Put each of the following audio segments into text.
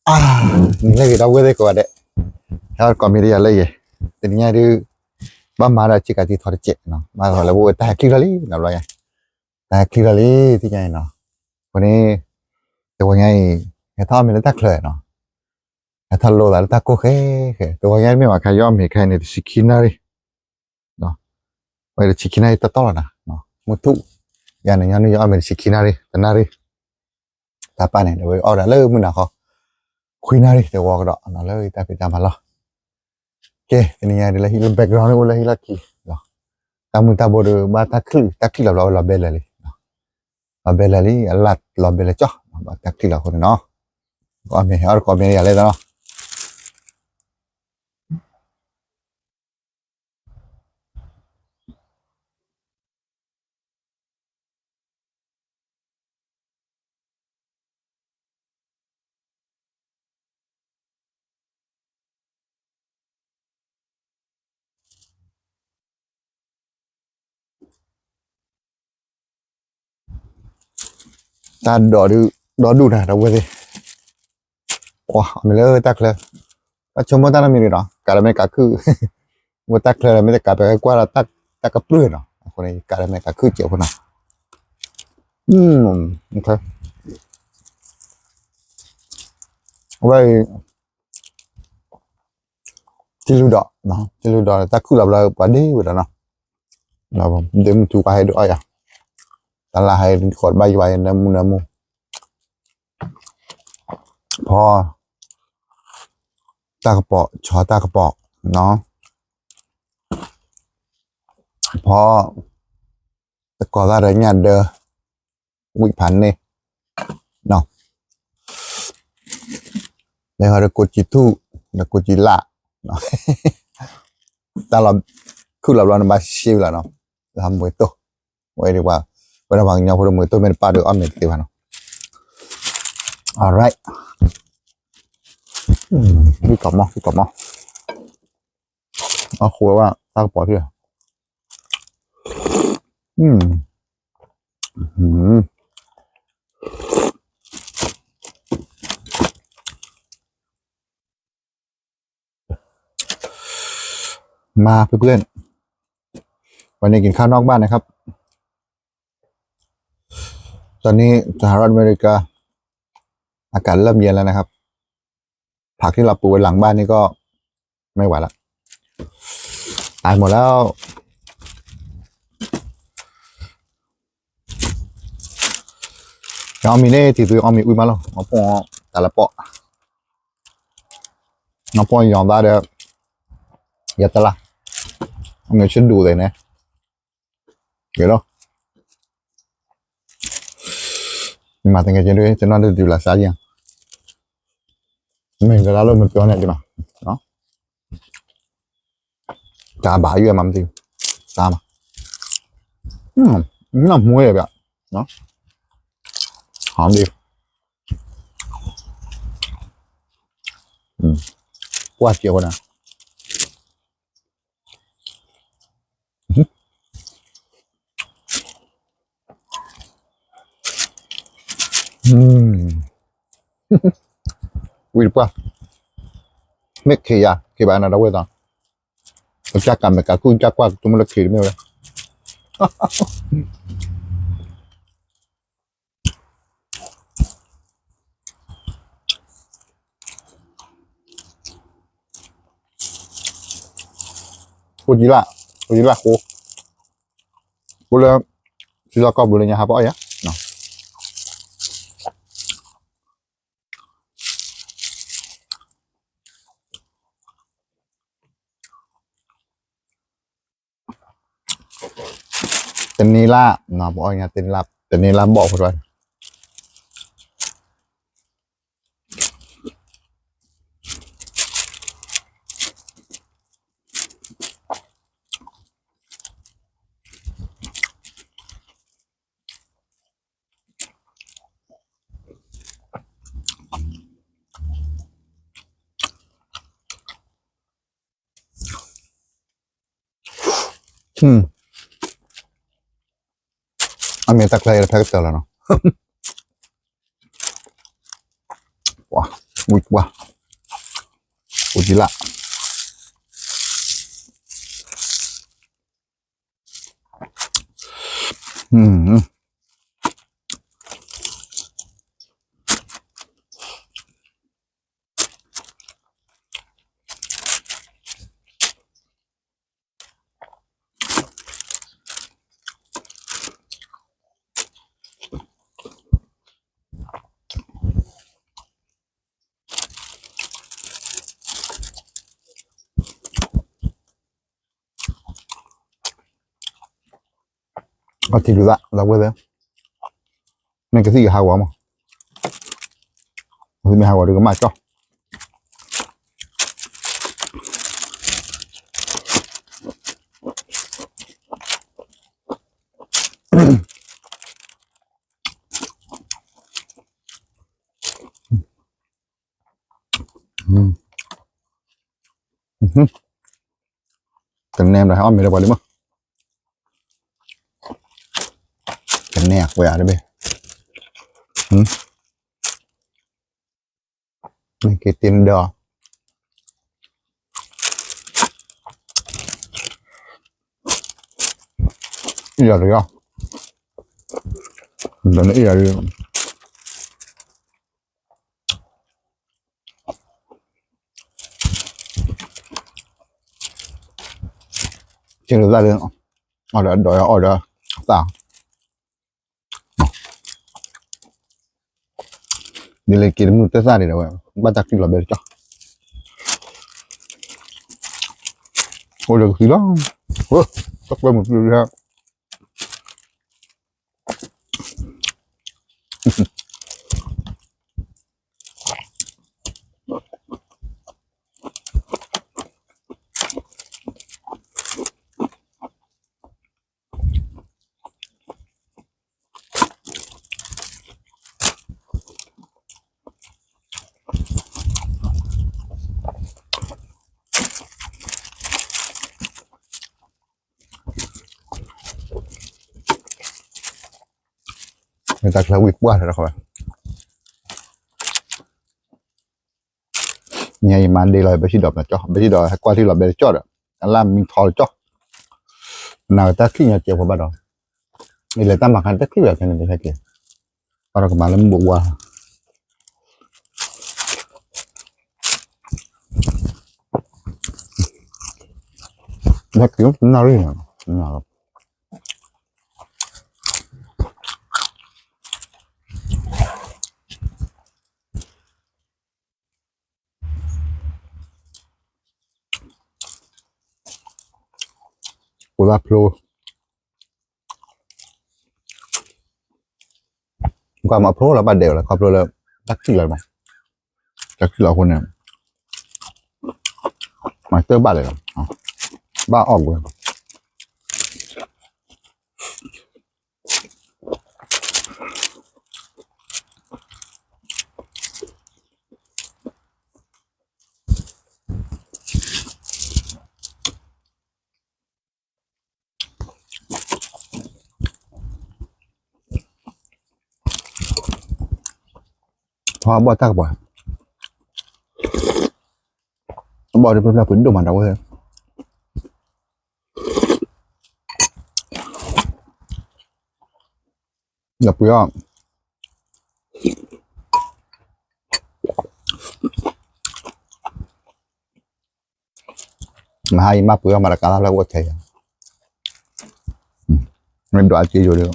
အါ, နံၤလၢအဂ့ၤ ဒီပုၢ်ဝဲၢ်သ့ၣ်ကိးဂၤဒဲး, ဟဲအီၣ်တကိးမ့ၢ်တယၤလၢအဂ့ၤ, တနံၤညါဒုး ဘၣ်မၤဒီးစ့ကၤတံထီတစဲးနီၤ, ဘၣ်ဃီလၢပအိၣ်ဝဲတၢ်ဟဲချံလီၤလံနီၤ, ဘျီယၤ တၢ်ဟဲချံလီၤလံ သ့ၣ်ညါအံၤနီၤ, အဃိန့ၣ် တဝီညါအံၤ ဟဲထီၣ်အီၣ်မ့ၤလၢတၢ်ချၢနီၤ, ဟဲထီၣ်လိသးလၢတၢ်ကိၢ်ဃဲဃဲ, တဝီညါတမ့ၢ်ဘၣ်ခါ ယအီၣ်မ့ၤခါအံၤန့ၣ် တဆံခံနၣ်ရံၣ် ဝဲတဆံခံနၣ်ရံၣ်တီတီလီၤနၤ, မုၢ်ထူၣ်, ယၤန့ၣ် ညီနုၢ်ယအီၣ်မ့ၤတဆံခံနၣ်ရံၣ် တနၣ်ရံၣ်, တၢ်ပၢ်န့ၣ် ဒီးဝဲအီၣ်ဒၣ်လၢမုၢ်နၤဃီ ခွံနၣ်ရံၣ် တဝီကဒီးနီၤ လၢတၢ်ဖံးတၢ်မၤလီၤ. ကဲ တနံၤညါဒ်လၢဟံၣ်လၢ background န့ၣ် အိၣ်လၢဟံၣ်လီၢ်ခံလီၤ, တၢ်မုၢ်တၢ်ဘိဒုး ဘၣ်တၢ်ချံၣ် တၢ်ချံၣ်လီၤဘျီဝဲလီၤဘဲလၢာ်လံ, လီၤဘဲလၢာ်လံ အလၢ်လီၤဘဲလၢာ်ကၠီ, ဘၣ်တၢ်ချံၣ်လီၤအဃိန့ၣ်နီၤ, အီၣ်မ့ၤ အီၣ်တကိးမ့ၢ်တယၤလဲၣ်နီၤ. တၢ်ဒိးဒုး ဒီဒူၣ်တၢ် ဒီပုၢ်ဝဲၢ်သ့ၣ်, ကွၢ် အီၣ်မ့ၤလၢတၢ်ချၢ, တၢ်ဆိကမိၣ်တၢ်နီတမံၤန့ၣ်ဒီး ကးဒီးမ့ၢ်ကးခုၣ်, မ့ၢ်တၢ်ချၢဒီး မ့ၢ်တကးပကွၢ်ဒီးတၢ်ကပြုၢ်နီၤ, အဃိန့ၣ် ကးဒီးမ့ၢ်ကးခုၣ်စဲးဖိနီၤ, အဝဲ ထံလူၢ်ဒီး ထံလူၢ်ဒီး တၢ်ခုၣ်လီၤဘျီပှၤဒ့ဝဲဒီးနီၤ, ဒ့မုၢ်ထူပှၤဟဲဒုးအီၣ်ယၤ, တၢ်လၢဟဲဃီၤတဘၣ်ယွၤယနၢမူနၢမူ, ဖီ တၢ်ကပီၤ ဆီတၢ်ကပီၤ, ဖီ တကိးသၣ်ဒီးညၣ်ဒၢ ဝံၣ်ဖးန့ၢ် လဲၤဃီၤဒီးကိးကံထူၣ် ဒီးကိးကံလၣ်, တၢ်လီၤ ခုၣ်လီၤဘျီန့ၣ်ဘၣ်ရှဲဝံၤလီၤနီၤ, လၢမွဲတိၢ်, ဝဲဒၣ်ပှၤ ဝဲဒၣ်ပှၤကညီဖိဒီးမွဲတိၢ်မ့ၢ်တပၣ်ဒီးအီၣ်မ့ၤတသ့ဘၣ်နီၤ, alright, ဝံၣ်ကီးမီၢ် ဝံၣ်ကီးမီၢ်, အဃိဝဲတၢ်ကပီၤထံၣ် มาเพื่อนๆ วันนี้กินข้าวนอกบ้านนะครับ ตอนนี้สหรัฐอเมริกา อากาศเริ่มเย็นแล้วนะครับ ผักที่เราปลูกไว้หลังบ้านนี่ก็ไม่ไหวละ ตายหมดแล้ว အီၣ်မ့ၤန့ၣ် တံၤသုအီၣ်မ့ၤအူမးလီၤ မ့ၢ်ပိၢ်တၢ်လၢပိာ် မ့ၢ်ပိၢ်ယီၤသးဒီး ယတလါ အီၣ်မ့ၤဆၢဒိၣ်သ့ၣ်န့ၣ် ကဲလီၤ မ့ၢ်မၤသင်ကဲကဲဒ် တနီၤဒုးဒုးလၢ်စါယံၤ မ့ၢ်တလါလၢမပြောနဲ့ဒီမှာနော် တၢ်ဘၣ်ယွဲၢ်မးမသိဘူး စားမှာอืมน่าหมูเลยဗျနော် หอมดี อืมกว่าเจียวนะ ဝံၤတပှၢ် မ့ၢ်ခ့ယၤ ခ့ဘၣ်နၤဒီးဝဲသီ ပကကၤမဲာ်ကၤခုၣ်ကကွၢ်ကတိမ့ၢ်လၢခ့တမ့ၢ်ဝဲ ကိးကံလၢ ကိးကံလၢဃိ ကိးလၢ စံလီၤကီၢ်ပူၤလၢညါဟးပအီၣ်ယၤ တနံၤလၢ ပအီၣ်ညါတနံၤလၢ တနံၤလၢဘီၣ်ဖိတဝဲ အမ့ၢ်တၢ်ချၢအံၤတဖဲကတၢၢ်လီၤနီၤ ဝါ ဝံၣ်ပှၢ်, အိၣ်ကံလၣ်, အထံၣ်ဒုးသး လၢဝဲသ့ၣ်, မ့ၢ်ကသံၣ်ကဟးဂီၤမး, မ့ၢ်ဟးဂီၤဒုးကမၣ်ကၠီၣ် ကနဲဒီးဟဲအီၣ်မ့ၤဒီးပှၤလံမး, ကနဲအကွဲးအါတဘ့ၣ်, က့ၤတ့ၢ်နဒၢအီၤ, အ့ၣ်ယၤတယီၤ, ဒီးနအ့ၣ်ယၤတယီၤ က့ၤလၢသၣ်လၢ အီၣ်ဒီးအီၣ်ဒီးသၣ်, ဒ်လဲၣ်က့ၤတမုၢ်တသၣ်န့ၣ်ဒီးဝဲ ဘၣ်တၢ်ချံလီၤဘဲတကၠီၣ်, အိၣ်ဒီးကသံလီၤ, တၢ်ကွဲမုာ်တုၤလၢ မ့ၢ်တၢ်ချၢဝံၣ်ပှၢ်လၢတခီ, ညါအံၤမၤဒ့လီၤ ဘဲဆံဒီး ဘဲဆံဒီးဟဲကွၢ်ထံလီၤဘဲတကၠီၣ်ဒီး အလၢမံထီတကၠီၣ်, နၤတၢ်ချံၣ်ညီကဲးဖိဘၣ်ဒီး, ယလဲၤတၢ်မၤခါတၢ်ချံၣ်ဝဲဖဲန့ၣ်တဟဲက့ၤ, ဘၣ်ဒီးကမၤလၢမုၢ်ဘိးဘှါ ဟဲက့ၤနၣ်ရံၣ်န့ၣ်, ကိးသးဖျိ, ကွၢ်မၤဖျိလၢဘၣ်ဒဲးဝဲလၢ ခီဖျိလၢ တၢ်ချံၣ်လီၤမး, တၢ်ချံၣ်လီၤအဃိန့ၣ် မၤတၢ်ဘၣ်လဲၣ်လီၤ, ဘၣ်အီၣ်ကွံာ် ထီဘီၣ်တၢ်ကပၤ, ဘီၣ်ဒ်ပျၢ်ပျၢ်ပှ့ၤဒိၣ်မးတၢ်ဝဲ, ဒီးပှ့ၤအီၣ် မဟါအံၤမ့ၢ်ပှ့ၤအီၣ်မၤတကးလၢ်လၢအိၣ်ထဲယၤ, မ့ၢ်ဒွးအစ့ယိာ်ဒီး,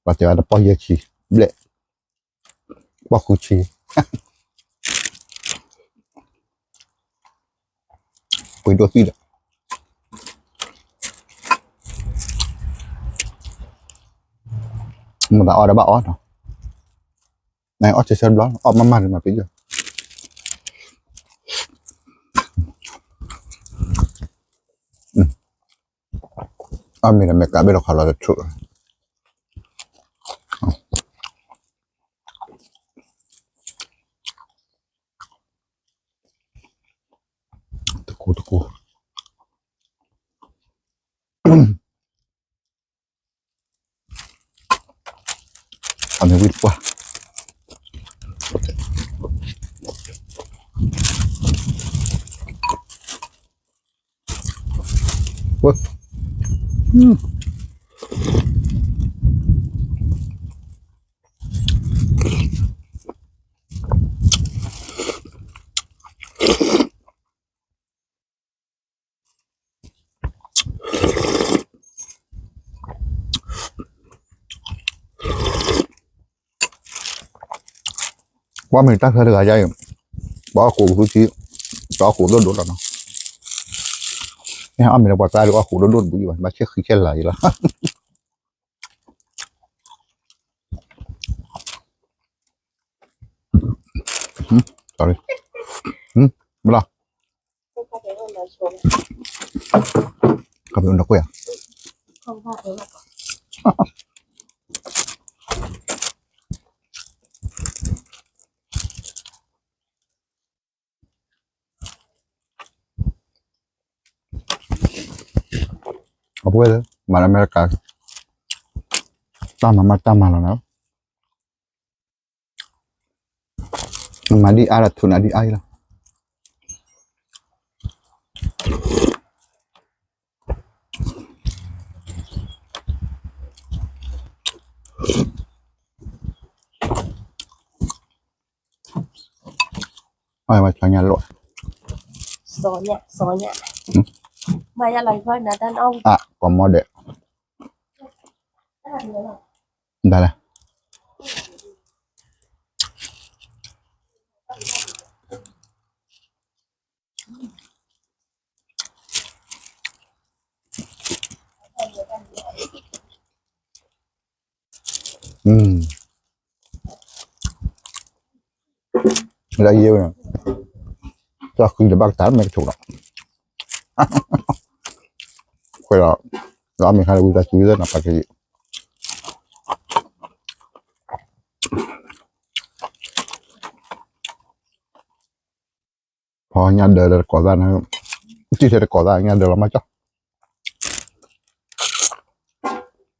ပှၤတဲဝဲတပီၢ်ယဲၢ်ဆံ, ဘျဲၣ်, ပီၢ်ဃုဆံ, ပှ့ၤဒိၣ်သံဒီး, မ့ၢ်သးအီၣ်ဒီးဘၣ်အီၣ်နီၤ, နအီၣ်ဆၢဆၢတဘျီ, အီၣ်မးမးန့ၣ်မၤပျံၤယီၤ, အီၣ်မ့ၤဒီးမဲာ်ကးဘ့ၣ်ဒီးခီလီၤတထူၣ်, တကူတကူ အမ့ၢ်ဝံၣ်တပှၢ်, ကွၢ်မ့ၢ်တၢ်ဆၢတဂၤယါအံၤ, ပှၤအီၣ်ဃိးကသူဆံ, ပှၤအီၣ်ဃိးဒိၣ်ဒိၣ်လီၤနီၤ. အီၣ်မ့ၢ်လၢပှၤသၢဒုးအီၣ်ဃိးဒိၣ်ဒိၣ်တဘျုးဘၣ်, ဘၣ်ဆဲးဃံဆဲးလၤအံၤလီၤ. မလီၤ, ခီဖျိနကွၢ်ဧါ. အပှဲၤလၢ မၤလၢအမဲရကၤ, တၢ်မၤမးတၢ်မၤလီၤနီၤ, မၤဒ်အါဒီးထုးနၤဒ်အါအံၤလီၤ. အဝဲဆညါလိၣ်, အကမီဒဲး, ဒၣ်လဲၣ်. လၢယဲဝဲ, တၢ်ဃုတဘၣ်ကတၢၢ်မ့ၢ်ကဆိးဒီး, ခွဲးဒီး, ဒီးအမ့ၢ်ခါလၢဝံသးစူၤသၢနၤပာ်က့ၤ, ဖီညၣ်ဒၢလၢတကိးသၣ်န့ၣ်, တံၢ်ထဲတကိးသၣ်ညၣ်ဒၢလီၤမးကၠီ,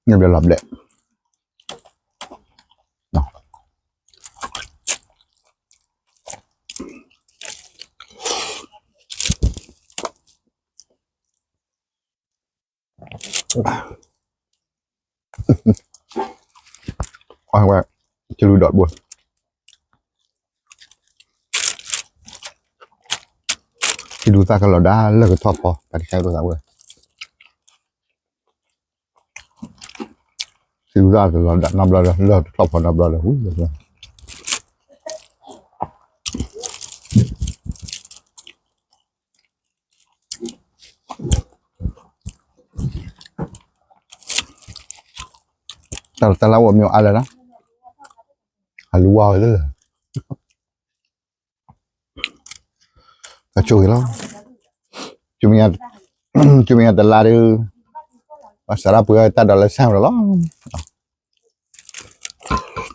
ညၣ်ဒၢလီၤဘျဲၣ်. အဝဲ, ထံလူၤဒီးတဘိ, ထံလူၤသၣ်ကလီၤဒၣ်လၢကထီၣ်ဖီ, တၢ်တခါဒိၣ်သးဝဲ, ထံလူၤသၣ်ကလီၤဒၣ်နီတဘျီဒီး လၢကထီၣ်ဖီနီတဘျီဒီးဝံၤ တၢ်လၢအိၣ်မ့ၢ်အါလၢၤနီၤ, အလူဝါဝဲလၢ, ကဆိၣ်ဂ့ၤလီၤ, ဆူမဲာ်ညါတလါဒီး, ဘၣ်စးထီၣ်ပှ့ၤတၢ်ဒီးလၢဆၣ်မးလီၤ. တၢ်ဒီးလၢပှ့ၤဒိ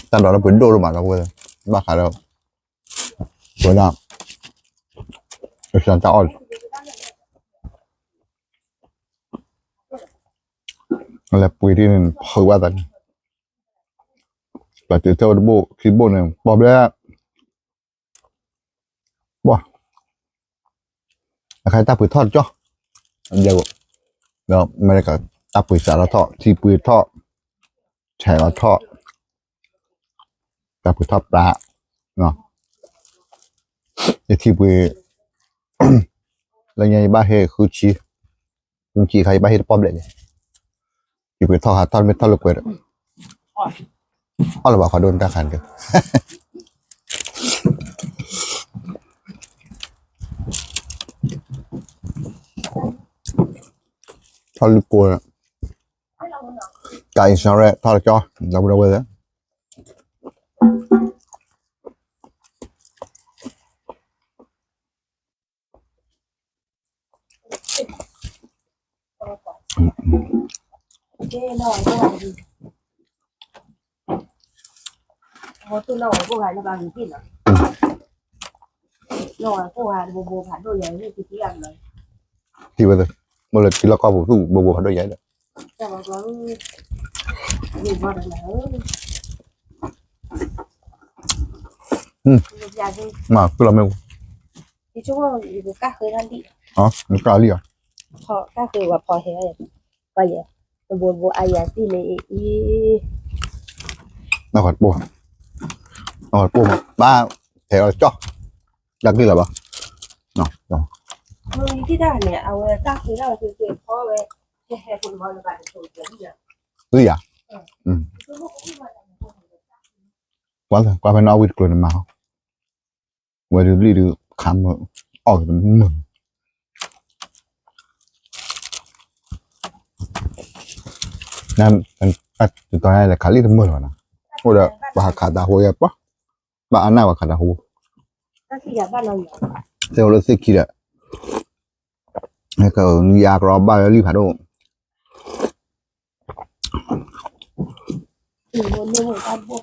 ၣ်ဒိၣ်မးလီၤ, ဘၣ်ဃးဒီး, ပဝဲဒၣ်, တၢ်အီၣ်, လဲၤပှ့ၤဒ်န့ၣ် ဖုးဘၣ်သးန့ၣ်, ပှၤတုၤထၢဝဲတဘိၣ်ခံဘိၣ်န့ၣ် ပီၣ်ဘျဲၣ်, ပှၤ, အခါတၢ်ပှ့ၤထီၣ်တကၠီ, ဒီး, တၢ်ပှ့ၤစးထီၣ်ထီၣ် ထံပှ့ၤထီၣ်, ဆဲးလီၤထီၣ်, တၢ်ပှ့ၤထီၣ်ပျၢ်, ယထံပှ့ၤ, လၢညါယဘၣ်ဟ့ၣ်ဃုဆံ, ဃုဆံခါယဘၣ်ဟ့ၣ်တပီၣ်ဘျဲၣ်န့ၣ်, ယပှ့ၤထီၣ်ဟးထီၣ်မ့ၢ်ထီၣ်လၢကွဲးဒီး, အီၣ်လၢၤဘၣ်ဃီဒိၣ်န့ၣ်တၢ်ခါန့ၣ်ဒီး ထီၣ်လၢကိး, ကၢ် insurance ထီၣ်တကၠီ, ဒီပုၢ်ဒီဝဲၢ်သ့ၣ် ထံၣ်ဝဲ, မ့ၢ်လၢထံလီၢ်ကီၢ်ပူၤသူၣ်ဘိဘိဖးဒိၣ်ယၤဒီး, မၤသုလီၤမ့ၢ်, ယဆိကမိၣ်ယကကၢ်ဃုတၢ်လံၣ်, ကၢ်လံၣ်အီၤ, ကၢ်ဃုဝဲဖီဟဲ, ပှၤယဲ, တဘိဘိအါယၤသံၣ်န့ၣ်အံၤ, နၢ်ကီၢ်တပိၢ်, နၢ်ကီၢ်တပိၢ်မး ဘၣ်, ဖဲးအီၤကၠီၣ်, တၢ်က့ၢ်လီၤဘၣ်, လံယၤ, ကွၢ်ဖဲနီၣ်အဝံၣ်တကျိၤန့ၣ်မၤဟီ, ဝဲဒုးဘျံၣ်ဒုးခးမုာ်, အီၣ်ကတမုာ်, တတီၤညါလဲၤခးလံတမုာ်လီၤနီၤ, အိၣ်ဒီးပှၤဟးခးတၢ်ဟိယဲၢ်ပီ, ဘၣ်အါနၢ်ပှၤခးတၢ်ဟိ, သ့ၣ်အိၣ်လၢသ့ၣ်ခံဒီး, ယၤကရီဘၣ်လၢလံၣ်ဖးဒိၣ်,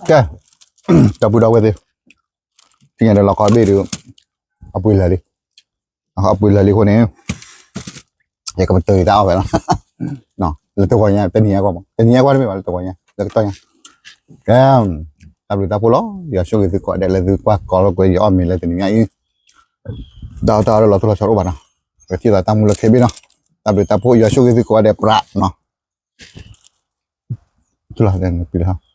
ကဲ, ဒီပုၢ်ဒီဝဲၢ်သ့ၣ်, သ့ၣ်ညါဒီးလီၤကီဘ့ၣ်ဒုး, အပှ့ၤလၢာ်လံ, အပှ့ၤလၢာ်လံအဃိန့ၣ်, ယကပတုာ်ယတၢ်အီၣ်ဖဲလီၤ, လၢတဂီၤညါ တနံၤညါကွၢ်မး တနံၤညါကွၢ်တမ့ၢ်ဘၣ် လၢတဂီၤညါ လၢကတီၢ်ညါ, ကဲ, တၢ်ဘျုးတၢ်ဖှိၣ်လီၤ ယွၤဆိၣ်ဂ့ၤသုကိးဂၤဒဲးလၢသုကွၢ်ကီလီၤကွံာ်ယအီၣ်မ့ၤလၢတနံၤညါအံၤ, တၢ်အီၣ်တၢ်အီဒီးလီၤတိၢ်လီၤဆီတအိၣ်ဘၣ်နီၤ, ပကထံၣ်လိာ်သးတၢ်မူလၢခံဘ့ၣ်နီၤ, တၢ်ဘျုးတၢ်ဖှိၣ် ယွၤဆိၣ်ဂ့ၤသုကိးဂၤဒဲးပြးနီၤ, လၢ